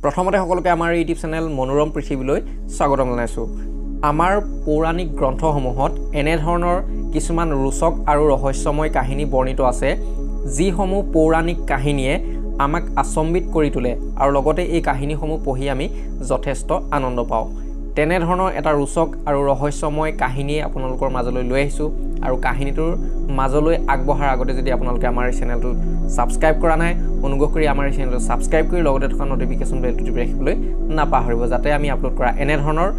প্ৰথমতে সকলোকে আমাৰ ইউটিউব চেনেল মনোৰম পৃথিৱীলৈ স্বাগতম জনাইছোঁ। আমাৰ পৌৰাণিক গ্ৰন্থসমূহত এনেধৰণৰ কিছুমান ৰোচক আৰু ৰহস্যময় কাহিনী বৰ্ণিত আছে, যিসমূহ পৌৰাণিক কাহিনীয়ে আমাক আচম্বিত কৰি তোলে আৰু লগতে এই কাহিনীসমূহ পঢ়ি আমি যথেষ্ট আনন্দ পাওঁ। তেনেধৰণৰ এটা ৰোচক আৰু ৰহস্যময় কাহিনীয়ে আপোনালোকৰ মাজলৈ লৈ আহিছোঁ। আৰু কাহিনীটোৰ মাজলৈ আগবঢ়াৰ আগতে যদি আপোনালোকে আমাৰ এই চেনেলটো ছাবস্ক্ৰাইব কৰা নাই, অনুগ্ৰহ কৰি আমাৰ এই চেনেলটো ছাবস্ক্ৰাইব কৰি লগতে থকা ন'টিফিকেশ্যন বেলটো টিপি ৰাখিবলৈ নাপাহৰিব, যাতে আমি আপলোড কৰা এনেধৰণৰ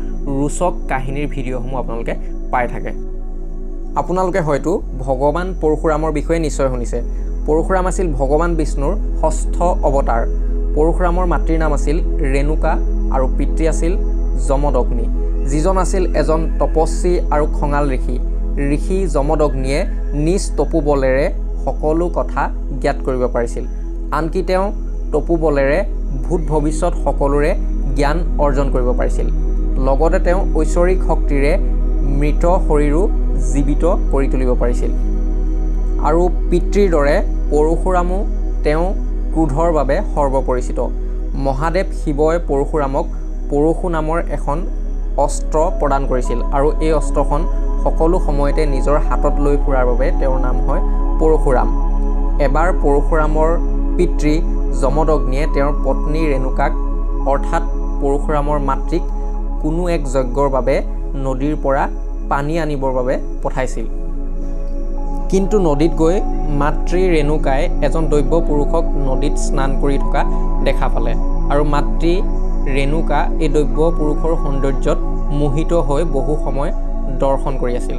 ৰোচক কাহিনীৰ ভিডিঅ'সমূহ আপোনালোকে পাই থাকে। আপোনালোকে হয়তো ভগৱান পৰশুৰামৰ বিষয়ে নিশ্চয় শুনিছে। পৰশুৰাম আছিল ভগৱান বিষ্ণুৰ ষষ্ঠ অৱতাৰ। পৰশুৰামৰ মাতৃৰ নাম আছিল ৰেণুকা আৰু পিতৃ আছিল যমদগ্নি, যিজন আছিল এজন তপস্বী আৰু খঙাল ঋষি। ঋষি যমদগ্নিয়ে নিজ তপোবলেৰে সকলো কথা জ্ঞাত কৰিব পাৰিছিল। আনকি তেওঁ তপোবলেৰে ভূত ভৱিষ্যত সকলোৰে জ্ঞান অৰ্জন কৰিব পাৰিছিল। লগতে তেওঁ ঐশ্বৰিক শক্তিৰে মৃত শৰীৰো জীৱিত কৰি তুলিব পাৰিছিল। আৰু পিতৃৰ দৰে পৰশুৰামো তেওঁ ক্ৰোধৰ বাবে সৰ্বপৰিচিত। মহাদেৱ শিৱই পৰশুৰামক পৰশু নামৰ এখন অস্ত্ৰ প্ৰদান কৰিছিল আৰু এই অস্ত্ৰখন সকলো সময়তে নিজৰ হাতত লৈ ফুৰাৰ বাবে তেওঁৰ নাম হয় পৰশুৰাম। এবাৰ পৰশুৰামৰ পিতৃ যমদগ্নিয়ে তেওঁৰ পত্নী ৰেণুকাক অৰ্থাৎ পৰশুৰামৰ মাতৃক কোনো এক যজ্ঞৰ বাবে নদীৰ পৰা পানী আনিবৰ বাবে পঠাইছিল। কিন্তু নদীত গৈ মাতৃ ৰেণুকাই এজন দৈব্য পুৰুষক নদীত স্নান কৰি থকা দেখা পালে আৰু মাতৃ ৰেণুকা এই দৈব্য পুৰুষৰ সৌন্দৰ্যত মোহিত হৈ বহু সময় দৰ্শন কৰি আছিল।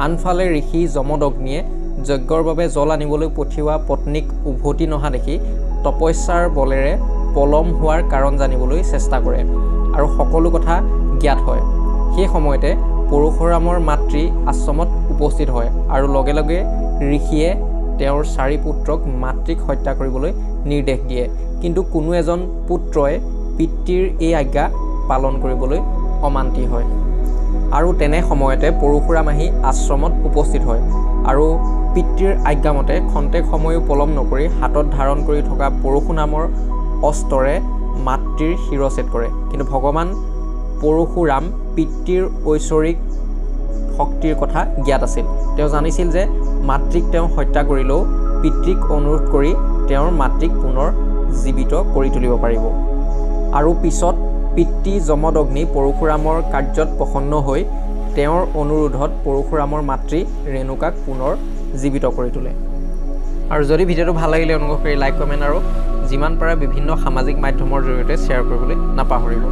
আনফালে ঋষি যমদগ্নিয়ে যজ্ঞৰ বাবে জল আনিবলৈ পঠিওৱা পত্নীক উভতি নহা দেখি তপস্যাৰ বলেৰে পলম হোৱাৰ কাৰণ জানিবলৈ চেষ্টা কৰে আৰু সকলো কথা জ্ঞাত হয়। সেই সময়তে পৰশুৰামৰ মাতৃ আশ্ৰমত উপস্থিত হয় আৰু লগে লগে ঋষিয়ে তেওঁৰ চাৰি পুত্ৰক মাতৃক হত্যা কৰিবলৈ নিৰ্দেশ দিয়ে। কিন্তু কোনো এজন পুত্ৰই পিতৃৰ এই আজ্ঞা পালন কৰিবলৈ অমান্তি হয় আৰু তেনে সময়তে পৰশুৰাম আহি আশ্ৰমত উপস্থিত হয় আৰু পিতৃৰ আজ্ঞামতে খন্তেক সময়ো পলম নকৰি হাতত ধাৰণ কৰি থকা পৰশু নামৰ অস্ত্ৰৰে মাতৃৰ শিৰচ্ছেদ কৰে। কিন্তু ভগৱান পৰশুৰাম পিতৃৰ ঐশ্বৰিক শক্তিৰ কথা জ্ঞাত আছিল। তেওঁ জানিছিল যে মাতৃক তেওঁ হত্যা কৰিলেও পিতৃক অনুৰোধ কৰি তেওঁৰ মাতৃক পুনৰ জীৱিত কৰি তুলিব পাৰিব। আৰু পিছত পিতৃ যমদগ্নি পৰশুৰামৰ কাৰ্যত প্ৰসন্ন হৈ তেওঁৰ অনুৰোধত পৰশুৰামৰ মাতৃ ৰেণুকাক পুনৰ জীৱিত কৰি তোলে। আৰু যদি ভিডিঅ'টো ভাল লাগিলে অনুগ্ৰহ কৰি লাইক, কমেণ্ট আৰু যিমান পাৰে বিভিন্ন সামাজিক মাধ্যমৰ জৰিয়তে শ্বেয়াৰ কৰিবলৈ নাপাহৰিব।